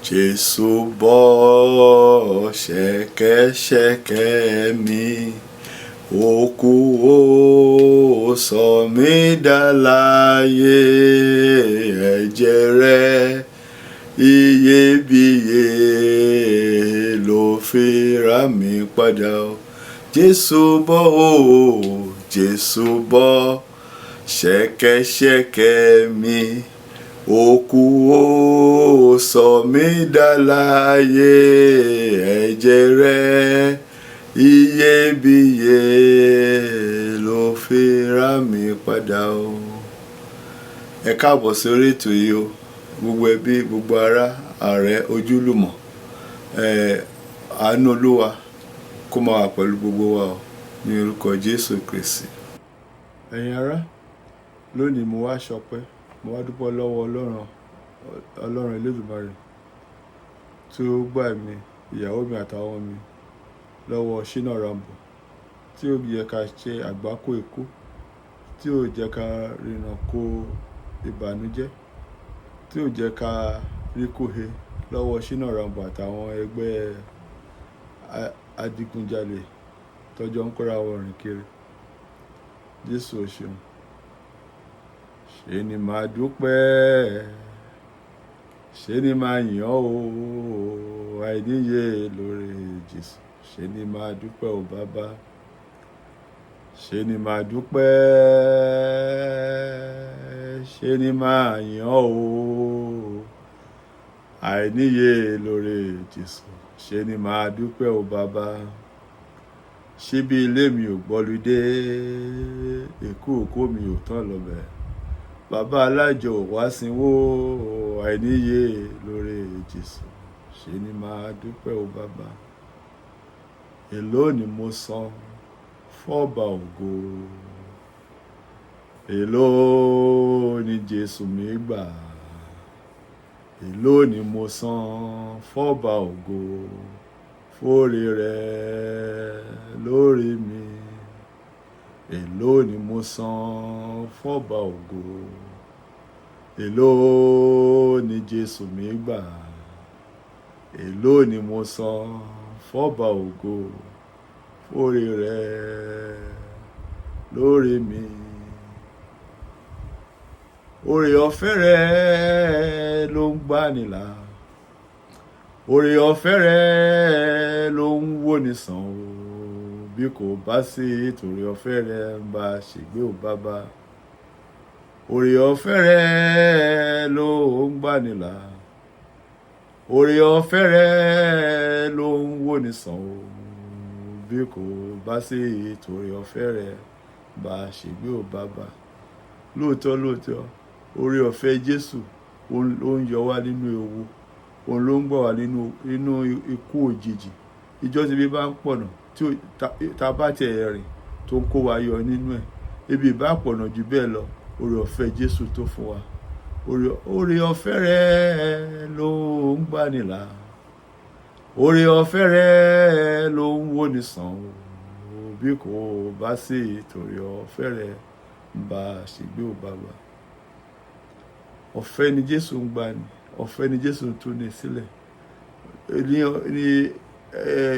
Jésù bọ́ ṣẹ̀kẹ̀ṣẹ̀kẹ̀ mi, ó kú, ó sọ mí dà láàyè. Ẹ̀jẹ̀ rẹ̀ iyebíye ló fi rà mí padà o. Jésù bọ́ o, Jésù bọ́ ṣẹ̀kẹ̀ṣẹ̀kẹ̀ mi, ó kú, ó sọ mí dà láàyè. Ẹ̀jẹ̀ rẹ̀ iyebíye ló fi rà mí padà o. Ẹ káàbọ̀ sórí ètò yìí o, gbogbo ẹbí, gbogbo ará, ààrẹ, ojúlùmọ̀. Àánú Olúwa kó máa wà pẹ̀lú gbogbo wa o, ní orúkọ Jésù Kristi. Ẹ̀yin ará, lónìí mo wá ṣọpẹ́, mo wá dúpẹ́ lọ́wọ́ Ọlọ́run, Ọlọ́run Elédùmarè tí ó gbà mí, ìyàwó mi àtàwọn mi lọ́wọ́ Shina Rambo, tí ó yẹ ká ṣe àgbákò ikú, tí ó jẹ́ ká rìnà kó ìbànújẹ́, tí ó jẹ́ ká rí kóhe lọ́wọ́ Shina Rambo àtàwọn ẹgbẹ́ adigunjalè tọ́jọ́ ń kóra wọn rìn kiri. Jésù, o ṣeun. Ṣé ni màá dúpẹ́, ṣé ni màá yìn ọ́ o, àìníye lórí Jésù. Ṣé ni màá dúpẹ́ o, bàbá. Ṣé ni màá dúpẹ́, ṣé ni màá yìn ọ́ o, àìníye lórí Jésù. Ṣé ni màá dúpẹ́ o, bàbá. Ṣíbí ilé mi ò gbọ́ludé, èkó òkó mi ò tán lọ́bẹ̀, bàbá alájọ ò wá sínwó, àìníye lórí Jésù. Ṣé ni màá dúpẹ́ o, bàbá. Èló ni mo san fọ́ba ògo? Èló ni Jésù mi gbà? Èló ni mo san fọ́ba ògo fóore rẹ̀ lórí mi? Èló ni mo san fọ́ba ògo? Èló ni Jésù mi gbà? Èló ni mo san fọ́ba ògo fóore rẹ̀ lórí mi? Oore ọ̀fẹ́ rẹ̀ ló ń gbànilà, oore ọ̀fẹ́ rẹ̀ ló ń wòni sàn o. Bí kò bá sí torí ọ̀fẹ́ rẹ̀, ń bá ṣègbé ò, bàbá. Oore ọ̀fẹ́ rẹ̀ ló ń gbànilà, oore ọ̀fẹ́ rẹ̀ ló ń wòni sàn o. Bí kò bá sí torí ọ̀fẹ́ rẹ̀, bá ṣègbé ò, bàbá. Lóòótọ́ lóòótọ́, oore ọ̀fẹ́ Jésù ló ń yọ wá nínú ewu, òun ló ń gbà wá nínú ikú òjijì. Ìjọ tí ibi bá ń pọ̀nà, tí ta bá tiẹ̀ rìn tó ń kó wa yọ nínú ẹ̀, ibi ìbá pọ̀nà jù bẹ́ẹ̀ lọ, oore ọ̀fẹ́ Jésù tó fún wa. Oore ọ̀fẹ́ rẹ̀ ló ń gbànilà, oore ọ̀fẹ́ rẹ̀ ló ń wòni sàn o. Bí kò bá sí torí ọ̀fẹ́ rẹ̀, ń bá ṣègbé ò, bàbá. Ọ̀fẹ́ ni Jésù ń gbani, ọ̀fẹ́ ni Jésù ń túni sílẹ̀. Ní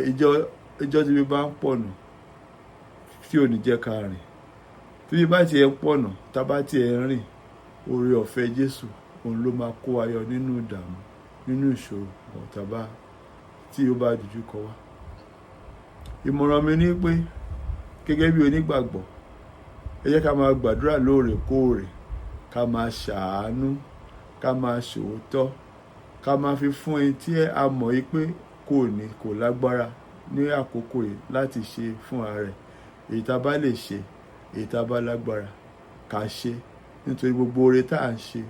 ìjọ tí ibi bá ń pọ̀nà tí ò ní jẹ́ ká rìn, tí ibi bá tiẹ̀ pọ̀nà, tá bá tiẹ̀ ń rìn, oore ọ̀fẹ́ Jésù òun ló máa kó wa yọ nínú ìdààmú, nínú ìṣòro ọ̀tàbá tí ó bá dojú kọ wá. Ìmọ̀ràn mi ni pé, gẹ́gẹ́ bí onígbàgbọ́, ẹ jẹ́ ká máa gbàdúrà lóòrèkóòrè, ká máa ṣàánú, ká máa ṣòótọ́, ká máa fi fún ẹni tí a mọ̀ yí pé kò ní, kò lágbára ní àkókò yìí láti ṣe fún ara rẹ̀. Èyí tá a bá lè ṣe, èyí tá a bá lágbára ká ṣe, nítorí gbogbo oore tá à ń ṣe,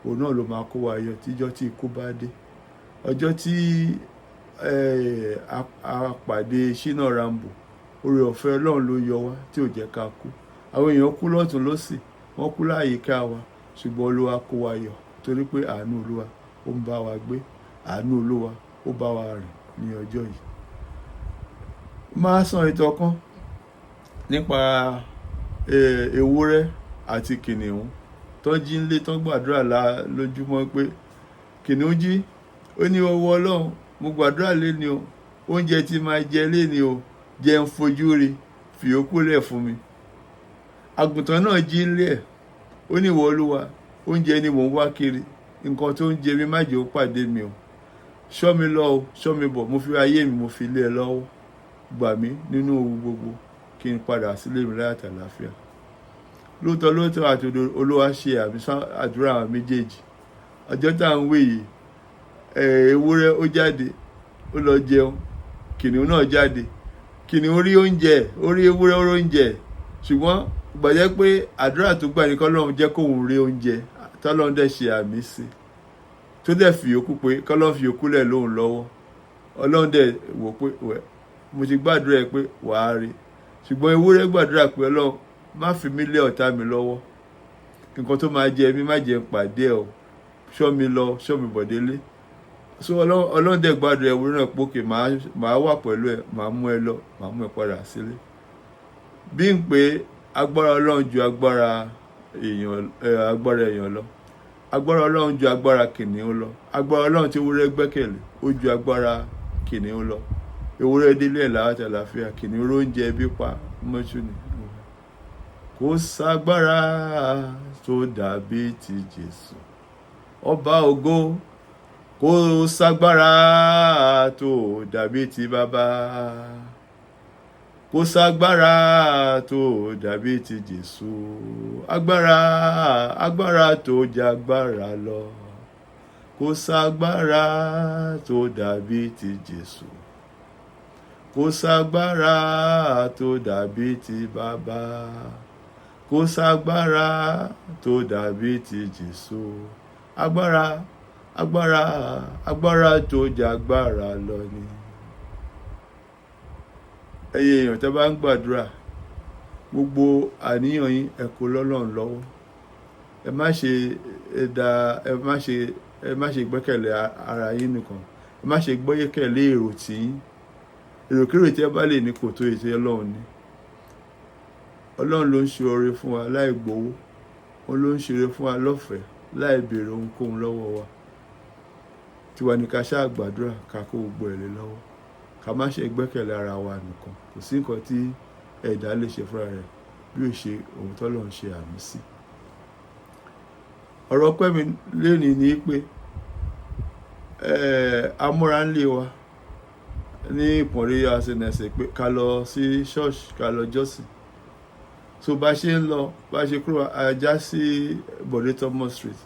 òun náà ló máa kó wa yọ tíjọ́ tí ikú bá dé. Ọjọ́ tí a pàdé Shina Rambo, oore ọ̀fẹ́ Ọlọ́run ló yọ wá tí ò jẹ́ ká kú. Àwọn èèyàn kú lọ́tùn lósì, wọ́n kú láyìíká wa, ṣùgbọ́n Olúwa kó wa yọ, torí pé àánú Olúwa ó ń bá wa gbé, àánú Olúwa ó bá wa rìn ní ọjọ́ yìí. Máa sọ ìtàn kan nípa ewúrẹ́ àti kìnìún tó jí nílé, tó gbàdúrà lójúmọ́ pé kìnìún jí. Ó ní ọwọ́ Ọlọ́run, mo gbàdúrà léni o, oúnjẹ tí máa jẹ léni o, jẹ́ ń fojú rí, fi yòókù lẹ̀ fún mi. Àgùntàn náà jí ńlé ẹ̀, ó ní ìwọ Olúwa, oúnjẹ ni mò ń wá kiri, nǹkan tó ń jẹ mí má jẹ́ ó pàdé mi o, ṣọ́ mi lọ o, ṣọ́ mi bọ̀, mo fi ayé mi, mo fi lé ẹ lọ́wọ́, gbà mí nínú ewu gbogbo kí n padà sílé mi láyọ̀ àti àlàáfíà. Lóòótọ́ lóòótọ́ àti Olúwa ṣe àmì àdúrà àwọn méjèèjì. Ọjọ́ tá à ń wí yìí, ewúrẹ́ ó jáde, ó lọ jẹun, kìnìún náà jáde, kìnìún rí oúnjẹ, ó rí ewúrẹ́, ó rí oúnjẹ, ṣùgbọ́n gbàjẹ́ pé àdúrà tó gbà ní k'Ọlọ́run jẹ́ kóun rí oúnjẹ, tọ́lọ́run dẹ̀ ṣe àmì sí, tó dẹ̀ fi yòókù pé k'Ọlọ́run fi yòókù lẹ̀ lóhun lọ́wọ́. Ọlọ́run dẹ̀ wò pé wẹ̀, mo ti gbàdúrà ẹ pé wàá rí. Ṣùgbọ́n ewúrẹ́ gbàdúrà pé Ọlọ́run má fi mí lé ọ̀tá mi lọ́wọ́, nǹkan tó máa jẹ mí má jẹ́ n pàdé ẹ o, ṣọ́ mi lọ, ṣọ́ mi bọ̀ délé. So Ọlọ́run dẹ̀ gbàdúrà ewúrẹ́ náà pé òkè, màá wà pẹ̀lú ẹ, màá mú ẹ lọ, màá mú ẹ padà sílé. Bí n pé agbára Ọlọ́run ju agbára èèyàn, agbára èèyàn lọ, agbára Ọlọ́run ju agbára kìnìún lọ, agbára Ọlọ́run tí ewúrẹ́ gbẹ́kẹ̀lé ó ju agbára kìnìún lọ. Ewúrẹ́ délé ẹ̀ láyọ̀ àti àlàáfíà, kìnìún róúnjẹ ebi pa mọ́jú ni. Kò ságbára tó dàbí ti Jésù, ọba ògo, kò ságbára tó dàbí ti bàbá, kò ságbára tó dàbí ti Jésù, agbára, agbára tó jagbára lọ, kò ságbára tó dàbí ti Jésù, kò ságbára tó dàbí ti bàbá, kò ságbára tó dàbí ti Jésù, agbára, agbára, agbára tó jagbára lọ ni. Ẹ̀yin èèyàn, tẹ́ bá ń gbàdúrà, gbogbo àníyàn yín, ẹ kó lọ́lọ́run lọ́wọ́. Ẹ má ṣe da, ẹ má ṣe gbẹ́kẹ̀lé ara yín nìkan, ẹ má ṣe gbẹ́kẹ̀lé èrò tí yín. Èròkérò tí ẹ bá lè ní kò tó ètò Ọlọ́run ní. Ọlọ́run ló ń ṣe oore fún wa láì gbowó, òun ló ń ṣe oore fún wa lọ́fẹ̀ẹ́ láì béèrè ohunkóhun lọ́wọ́ wa. Tiwa ni ká ṣáà gbàdúrà, ká kó gbogbo ẹ̀ lé lọ́wọ́, ká má ṣe gbẹ́kẹ̀lé ara wa nìkan. Kò sí nǹkan tí ẹ̀dá lè ṣe fúnra rẹ̀ bí ó ṣe ohun tọ́lọ́run ṣe àmì sí. Ọ̀rọ̀ ọpẹ́ mi lénìí ni pé amúra ń lé wa ní Ìpọ̀nrí àṣẹnẹsẹ̀ pé ká lọ sí ṣọ́ọ̀ṣì, ká lọ jọ́sìn. So bá ṣe ń lọ, bá ṣe kúrò, ajá sí Bọ̀dé Thomas Street.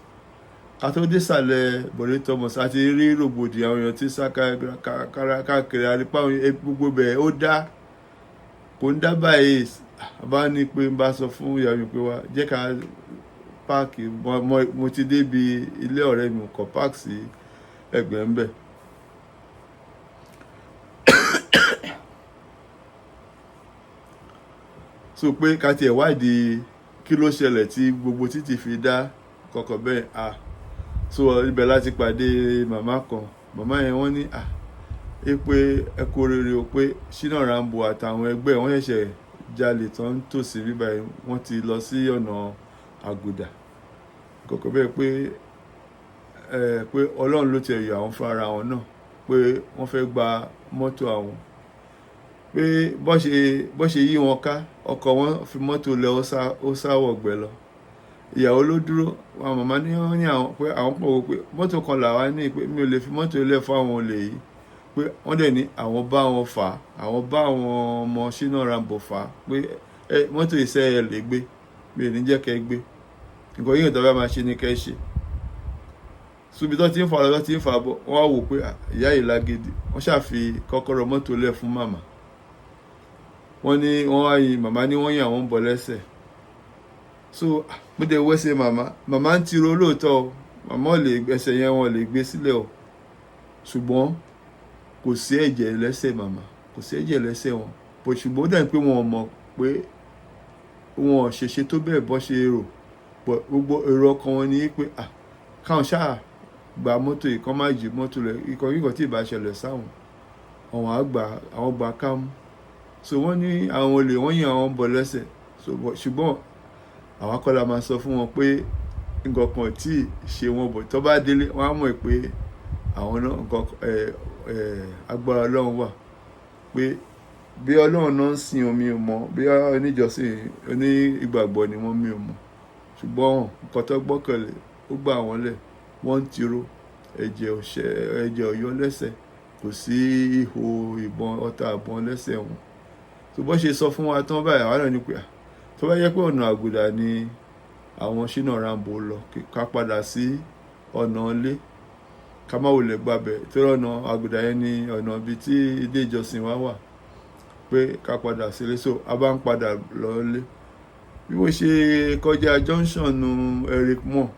Ká tó dé sàlẹ̀ Bọ̀dé Thomas, a ti rí rògbòdìyàn, àwọn èèyàn tí sá káàkiri, àrípá gbogbo bẹ̀ ó dá, kò ń dá báyìí. Bá ní pé n bá sọ fún ìyàwó mi pé wá jẹ́ ká park, mo ti débi ilé ọ̀rẹ́ mi, kọ̀ park sí ẹ̀gbẹ́ ń bẹ̀. So pé ká tiẹ̀ wádìí kí ló ṣẹlẹ̀ tí gbogbo títì fi dá kọ̀kọ̀ bẹ́ẹ̀. À so ibẹ̀ láti pàdé màmá kan. Màmá yẹn wọ́n ní à é pé ẹ kú oríire o, pé Shina Rambo àtàwọn ẹgbẹ́ wọ́n ṣẹ̀ṣẹ̀ jalè tán tòsí bíbá yìí, wọ́n ti lọ sí ọ̀nà Àgùdà kọ̀kọ̀ bẹ́ẹ̀, pé ẹ pé Ọlọ́run ló ti yọ àwọn fún ara wọn náà, pé wọ́n fẹ́ gba mọ́tò àwọn, pé bó ṣe yí wọn ká, ọkọ̀ wọn fi mọ́tò lẹ̀, ó sá wọ̀gbẹ́ lọ. Ìyàwó ló dúró àwọn màmá ní wọ́n ní àwọn pé àwọn pọ̀ wò pé mọ́tò kan làwa ní, pé mi ò lè fi mọ́tò lẹ̀ fún àwọn olè yìí, pé wọ́n dẹ̀ ní àwọn bá wọn fà á, àwọn bá àwọn ọmọ Shina Rambo fà á, pé ẹ mọ́tò iṣẹ́ ẹ lè gbé, mi ò ní jẹ́ kẹ́ gbé nǹkan yìí, tó bá máa ṣe ni kẹ́ ṣe. Subi tó ti ń fa lọ, tó ti ń fa bọ̀, wọ́n á wò pé ìyá yìí lágídí, wọ́n ṣàfi kọ́kọ́rọ́ mọ́tò lẹ̀ fún màmá. Wọ́n ní wọ́n wá yin màmá, ní wọ́n yìn àwọn ń bọ̀ lẹ́sẹ̀. So mo dẹ̀ wẹ́sẹ̀ màmá, màmá ń tiro lóòótọ́ o, màmá ò lè ẹsẹ̀ yẹn, wọn ò lè gbé sílẹ̀ o, ṣùgbọ́n kò sí ẹ̀jẹ̀ lẹ́sẹ̀ màmá, kò sí ẹ̀jẹ̀ lẹ́sẹ̀ wọn bó, ṣùgbọ́n ó dà pé wọn ò mọ̀ pé wọn ò ṣèṣe tó bẹ́ẹ̀ bọ́ ṣe rò. Gbogbo èrò ọkàn wọn ni pé káwọn ṣáà gba mọ́tò yìí, kán má jí mọ́tò rẹ̀, ikọ̀ kíkọ̀ tí ì bá ṣẹlẹ̀ sáwọn, àwọn àgbà àwọn gbà kámú. So wọ́n ní àwọn olè wọ́n yìn àwọn bọ̀ lẹ́sẹ̀. So ṣùgbọ́n àwa kọ́ la máa sọ fún wọn pé nǹkan kan tí ì ṣe wọn bọ̀, tó bá délé wọ́n á mọ̀ pé Àwọn náà nǹkan agbára Ọlọ́run wà, pé bí Ọlọ́run náà ń sin omi ò mọ̀, bí oníjọsìn oní ìgbàgbọ́ ni wọ́n, mi ò mọ̀. Ṣùgbọ́n nǹkan tó gbọ́kànlé, ó gbà wọ́n lẹ̀, wọ́n ń tiro, ẹ̀jẹ̀ ò ṣẹ́, ẹ̀jẹ̀ ò yọ lẹ́sẹ̀, kò sí ihò ìbọn, ọta ìbọn lẹ́sẹ̀ wọn. Tó bọ́ ṣe sọ fún wa tán báyìí, àwa náà ní pé tó bá jẹ́ pé ọ̀nà Àgùdà ni àwọn Ṣínà Rambo lọ, ká padà sí ọ̀nà ilé, ká má wulẹ̀ gbabẹ̀, torí ọ̀nà Àgùdà yẹn ni ọ̀nà ibi tí ilé ìjọsìn wa wà, pé ká padà sílé. So a bá ń padà lọ ilé. Bí mo ṣe kọjá junction Eric Moore,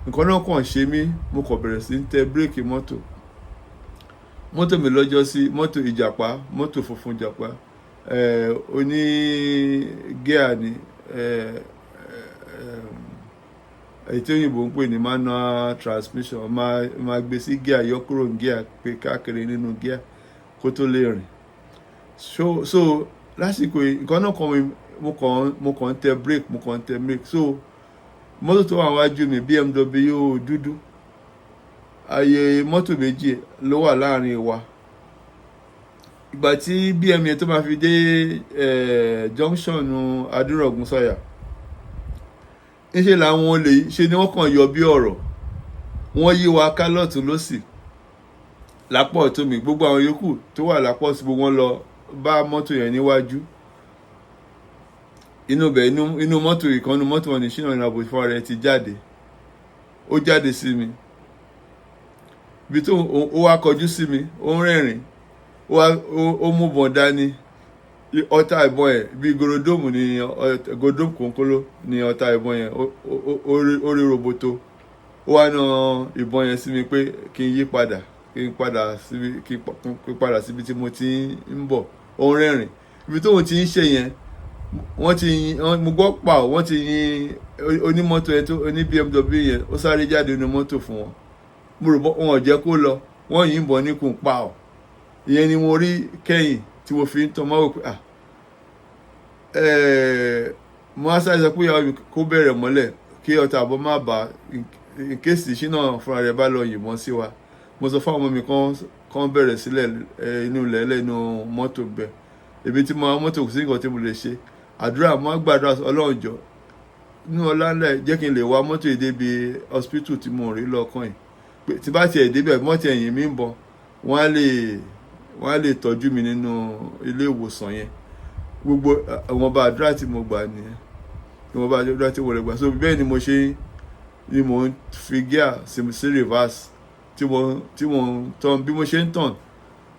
nǹkan náà kàn ṣe mí, mo kàn bẹ̀rẹ̀ sí ń tẹ bírèkì mọ́tò. Mọ́tò mi lọ́jọ́ sí, mọ́tò ìjàpá, mọ́tò funfun ìjàpá, oní gíà ni, èyí tí òyìnbó ń pè ní manual transmission, máa gbé sí gíà, yọ kúrò ní gíà, pé káàkiri nínú gíà kó tó lè rìn. So lásìkò yìí, nǹkan náà kàn mí, mo kàn ń tẹ brake, mo kàn ń tẹ brake. So mọ́tò tó wà níwájú mi, BMW dúdú, ààyè mọ́tò méjì ló wà láàrin wa. Ìgbà tí BM yẹn tó máa fi dé junction Adúrọ̀gùn Sọ̀yà, ńṣe làwọn olè yìí ṣe ni wọ́n kàn yọ bí ọ̀rọ̀, wọ́n yí wa ká lọ́tùn lósì lápò ọ̀tún mi. Gbogbo àwọn yòókù tó wà lápò ọ̀tún, gbogbo wọn lọ bá mọ́tò yẹn níwájú. Inú bẹ̀, inú mọ́tò, ìkànnì mọ́tò wọn ní Ṣínà Rambo fúnra rẹ̀ ti jáde. Ó jáde sí mi ibi tó ó wá kọjú sí mi, ó ń rẹ́rìn, ó wá ó mú ìbọn dání. Ọta ìbọn ẹ̀ bíi gorodomu ni, gorodomu kòńkóló ni ọta ìbọn yẹn. Ó rí roboto. Ó wá na ìbọn yẹn sí mi pé kí n yí padà, kí n padà síbi, kí n padà síbi tí mo ti ń bọ̀. Ó ń rẹ́rìn ibi tóun ti ń ṣe yẹn. Wọ́n ti yin, mo gbọ́ pa ọ́, wọ́n ti yin onímọ́tò yẹn, tó oní BMW yẹn. Ó sáré jáde nínú mọ́tò fún wọn. Mo rò wọn ò jẹ́ kó lọ, wọ́n yìnbọn níkùn pa ọ́. Ìyẹn ni mo rí kẹ́yìn tí mo fi ń tọ́ mọ́ wò pé mo á sáré sọ pé ìyàwó mi kó bẹ̀rẹ̀ mọ́lẹ̀ kí ọta ìbọn má bà, in case Ṣínà fúnra rẹ̀ bá lọ yìnbọn sí wa. Mo sọ fún àwọn ọmọ mi kán bẹ̀rẹ̀ sílẹ̀ inú ilẹ̀ lẹ́nu mọ́tò bẹ̀. Èmi tí mo wá mọ́tò, kò sí nǹkan tí mo lè ṣe. Àdúrà, mo á gbàdúrà, Ọlọ́run jọ, nínú ọlá ńlá ẹ̀, jẹ́ kí n lè wa mọ́tò yìí débi hospital tí mo rí lọ́kàn yìí, pé tí bá tiẹ̀ débẹ̀, mọ́tò ẹ̀yìn mi ń bọ̀, wọ́n á lè tọ́jú mi nínú ilé ìwòsàn yẹn. Gbogbo ìwọ̀nba àdúrà tí mo gbà nìyẹn, ìwọ̀nba àdúrà tí mo lè gbà. So bẹ́ẹ̀ ni mo ṣe ni mo ń fi gear sí reverse tí mo ń tán. Bí mo ṣe ń tàn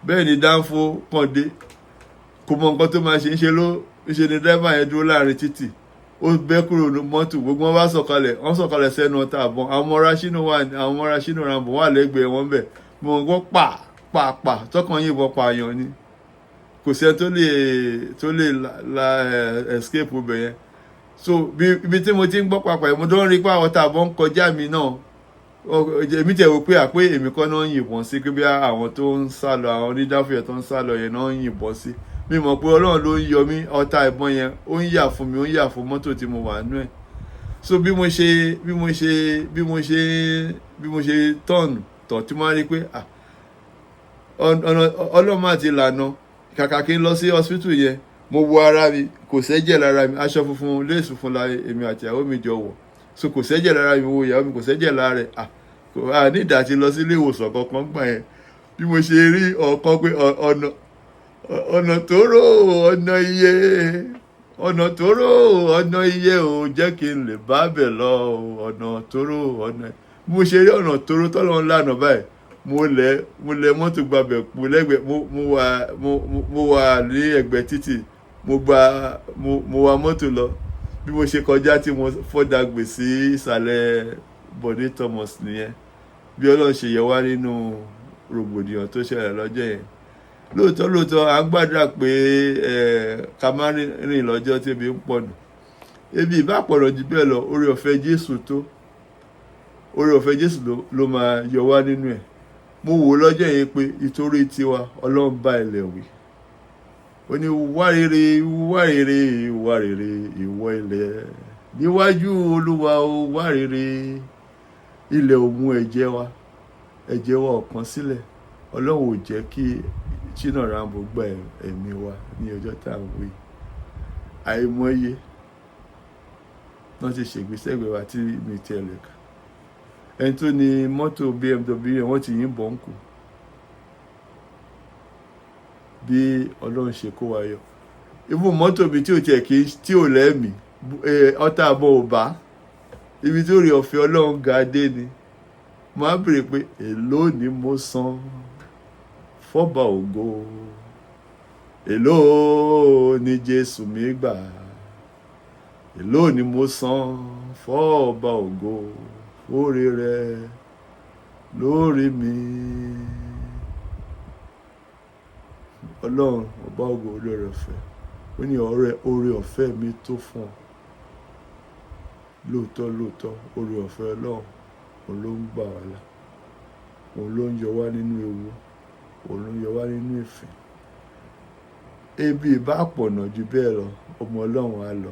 bẹ́ẹ̀ ni dánfó kàn dé, kò mọ nǹkan tó máa ṣe. Ń ṣe ló ń ṣe ni dírẹ́fà yẹn dúró láàrin títì, ó bẹ́ kúrò ní mọ́tò. Gbogbo wọn bá sọ̀kalẹ̀, wọ́n sọ̀kalẹ̀ sẹ́nu ọta ìbọn. Àwọn ọmọ Ṣínà wà, àwọn ọmọ Ṣínà Rambo wà lẹ́gbẹ̀ẹ́ wọn bẹ̀. Mo gbọ́ pa pa pa, tọkàn yìnbọn pààyàn ni. Kò sẹ́ni tó lè la escape ibẹ̀ yẹn. So bí ibi tí mo ti ń gbọ́ papà yẹn, mo tó ń rí pé àwọn ọta ìbọn ń kọjá mi náà. Èmi tẹ̀ wò pé àpé èmi kọ́ náà ń yìnbọn sí, pé bí àwọn tó ń sá lọ, àwọn onídàáfíà tó ń sá lọ yẹn náà ń yìnbọn sí. Mi mọ̀ pé Ọlọ́run ló ń yọ mí. Ọta ìbọn yẹn, ó ń yà fún mi, ó ń yà fún mọ́tò tí mo wà nú ẹ̀. So bí mo ṣe tọ̀nù tọ̀ tí mo rí pé ọ̀nà Ọlọ́run máa ti lànà. Kàkà kí n lọ sí hospital yẹn, mo wo ara mi, kò sẹ́jẹ̀ lára mi. Aṣọ funfun, léèsì funfun la èmi àti ìyàwó mi jọ wọ̀, so kò sẹ́jẹ̀ lára mi. Wo ìyàwó mi, kò sẹ́jẹ̀ lára rẹ̀. Kò ní ìdá ti lọ sí ilé ìwòsàn kankan gbà yẹn. Bí mo ṣe rí ọ̀kan pé ọ̀nà tóóró, ọ̀nà iye, ọ̀nà tóóró, ọ̀nà iye ò jẹ́ kí n lè bá bẹ̀ lọ o, ọ̀nà tóóró, ọ̀nà. Bí mo ṣe rí ọ̀nà tóóró tọ́lọ́ ń lànà báyìí, mo lẹ̀ mọ́tò gbabẹ̀ kú lẹ́gbẹ̀ẹ́. Mo wà ní ẹ̀gbẹ́ títì, mo gba mo mo wa mọ́tò lọ. Bí mo ṣe kọjá tí mo fọ́dàgbè sí ìsàlẹ̀ Bọ̀dé Thomas nìyẹn. Bí Ọlọ́run ṣe yẹ wá nínú rògbòdìyàn tó ṣẹlẹ̀ lọ́jọ́ yẹn. Lóòótọ́ lóòótọ́, à ń gbàdúrà pé ká má rìn lọ́jọ́ tí ebi ń pọ̀nù. Ebi ìbá pọ̀nà jù bẹ́ẹ̀ lọ, oore ọ̀fẹ́ Jésù tó, oore ọ̀fẹ́ Jésù ló máa yọ wá nínú ẹ̀. Mo wò lọ́jọ́ yẹn pé ìtorí tiwa, Ọlọ́run bá ilẹ̀ wí. Ó ní, "Wárìrì, wárìrì, wárìrì, ìwọ ilẹ̀ níwájú Olúwa o, wárìrì." Ilẹ̀ ò mú ẹ̀jẹ̀ wa. Ẹ̀jẹ̀ wa ò kan sílẹ̀. Ọlọ́run ò jẹ́ kí Shina Rambo gba ẹ̀mí wa ní ọjọ́ tá à ń wí. Àìmọye wọ́n ti ṣègbésẹ́gbẹ̀ẹ́ wa tí mi tiẹ̀ lè kà. Ẹni tó ní mọ́tò BMW yẹn, wọ́n ti yìnbọn kù. Bí Ọlọ́run ṣe kó wa yọ. Ibù mọ́tò mi tí ò tiẹ̀ kí tí ò lẹ́mìí, ọta àbọ̀ ò bá. Ibi tí oore ọ̀fẹ́ Ọlọ́run ga dé ni. Mo á béèrè pé èló ni mo san fọ́ba ògo? Èló ni Jésù mi gbà? Èló ni mo san fọ́ba ògo? Oore rẹ̀ lórí mi. Ọlọ́run ọba ògo olóore ọ̀fẹ́. Ó ní ọ̀rẹ́ oore ọ̀fẹ́ mi tó fún ọ. Lóòótọ́ lóòótọ́ oore ọ̀fẹ́ Ọlọ́run, òun ló ń gbà wá là. Òun ló ń yọ wá nínú ewu. Òun ló ń yọ wá nínú ìfẹ́. Ebi ìbá pọ̀nà ju bẹ́ẹ̀ lọ, ọmọ Ọlọ́run á lọ.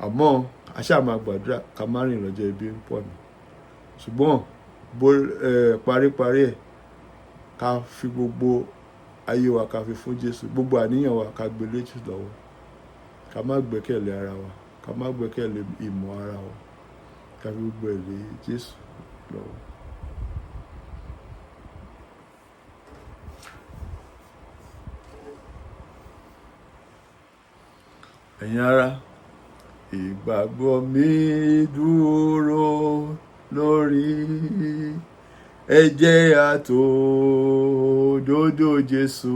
Àmọ́ a ṣáà máa gbàdúrà ká má rìn lọ́jọ́ ebi ń pọ̀nà. Ṣùgbọ́n bó paríparí ẹ̀, ká fi gbogbo ayé wa ká fi fún Jésù. Gbogbo àníyàn wa ká gbé lé Jésù lọ́wọ́. Ká má gbẹ́kẹ̀lé ara wa, ká má gbẹ́kẹ̀lé ìmọ̀ ara wa. Ká fi gbogbo ẹ̀ lé Jésù lọ́wọ́. Ẹ̀yin ará, ìgbàgbọ́ mi dúró lórí ẹ̀jẹ̀ àtòdodo Jésù.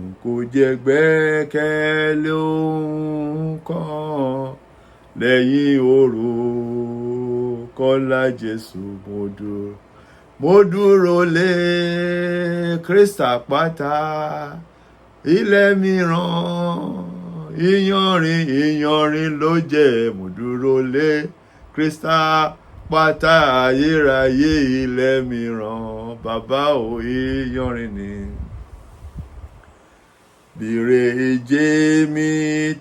N kò jẹ́ gbẹ́kẹ̀lé ohun kan lẹ́yìn orúkọ ńlá Jésù. Mo dúró, mo dúró lé Kristi àpáta ilẹ̀ mìíràn. Iyanrìn iyanrìn ló jẹ́, mo dúró lé Kristi àpáta ayérayé ilẹ̀ mìíràn. Bàbá o, iyanrìn ni. Bìrè ìjẹ́ mi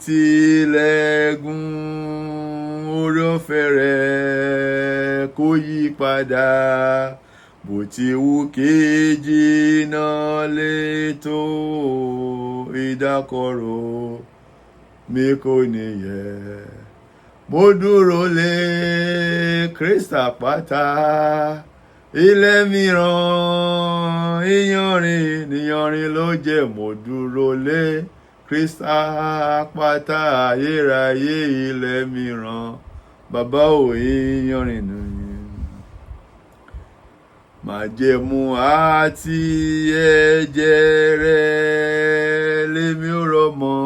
tilẹ̀ gùn, oore ọ̀fẹ́ rẹ̀ kò yí padà. Bó ti wù kí jìnnà lè tó, ìdákọ̀ró mi kò ní yẹ̀. Mo dúró lé Kristi àpáta ilẹ̀ mìíràn. Iyanrìn iyanrìn ló jẹ́, mo dúró lé Kristi àpáta ayérayé ilẹ̀ mìíràn. Bàbá ò, iyanrìn ni. Májẹ̀mú àti ẹ̀jẹ̀ rẹ̀ lèmi ò rọ̀ mọ́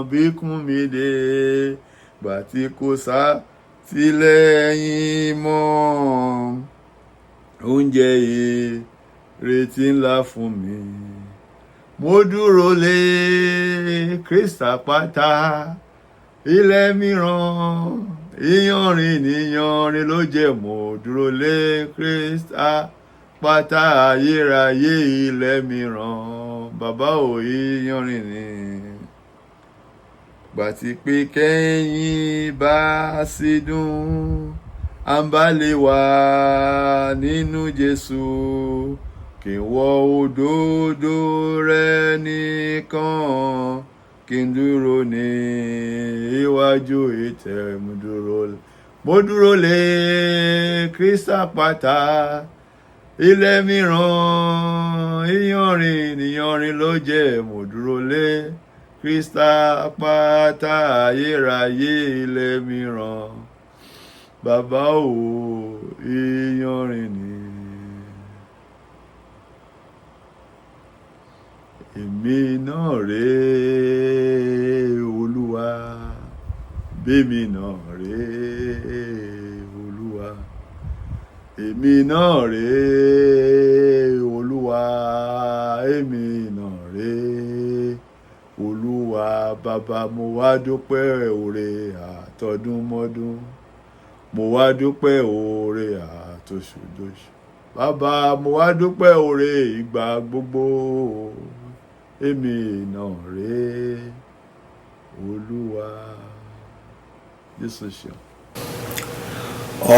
bí kún mi dé. Gbà tí kò sá tìlẹ́yìn mọ́, oúnjẹ ìrètí ńlá fún mi. Mo dúró lé Kristi àpáta ilẹ̀ mìíràn. Iyanrìn iyanrìn ló jẹ́, mo dúró lé Kristi àpáta ayérayé ilẹ̀ mìíràn. Bàbá ò, iyanrìn ni. Gbà tí pé kẹ́yìn bá sì dùn, à ń bá lè wà nínú Jésù. Kí n wọ òdodo rẹ̀ nìkan, kí n dúró ní iwájú ìtẹ́. Mo dúró, mo dúró lé Kristi àpáta ilẹ̀ mìíràn. Iyanrìn iyanrìn ló jẹ́, mo dúró lé Kristi àpáta ayérayé ilẹ̀ mìíràn. Bàbá o, iyanrìn ni. Èmi náà rèé Olúwa, bẹ́mi náà rèé Olúwa. Èmi náà rèé Olúwa, èmi náà rèé Olúwa. Bàbá mo wá dúpẹ́ oore àtọdúnmọ́dún. Mo wá dúpẹ́ oore àtoṣùdóṣù. Bàbá mo wá dúpẹ́ oore ìgbà gbogbo. Èmi náà rèé Olúwa. Jésù ṣeun.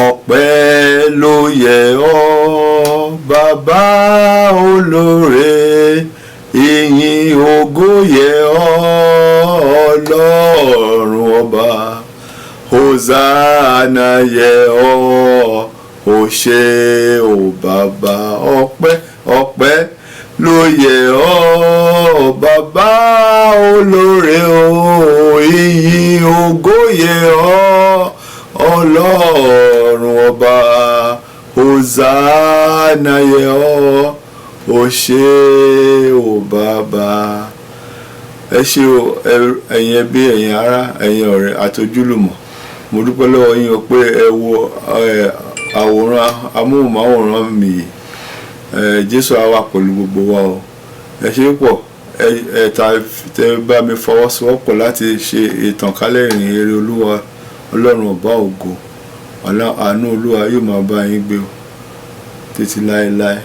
Ọpẹ́ Ọpẹ́ ló yẹ ọ́, bàbá olóore, ìyìn ògo yẹ ọ́, Ọlọ́run ọba. Hosanna yẹ ọ́, o ṣé o bàbá. Ọpẹ́, ọpẹ́ ló yẹ ọ́, bàbá olóore o, ìyìn ògo yẹ ọ́, Ọlọ́run ọba. Hosanna yẹ ọ́, o ṣé o bàbá. Ẹ ṣé o, ẹ̀yin ẹbí, ẹ̀yin ará, ẹ̀yin ọ̀rẹ́ àti ojúlùmọ̀. Mo dúpẹ́ lọ́wọ́ yín o pé ẹ wo àwòrán amóhùnmáwòrán mi yìí. Jésù á wà pẹ̀lú gbogbo wa o. Ẹ ṣé pọ̀ ẹ ta tẹ bá mi fọwọ́sowọ́pọ̀ láti ṣe ìtànkálẹ̀ ìrìn eré Olúwa Ọlọ́run ọba ògo. Àánú Olúwa yóò máa bá yín gbé o títí láéláé.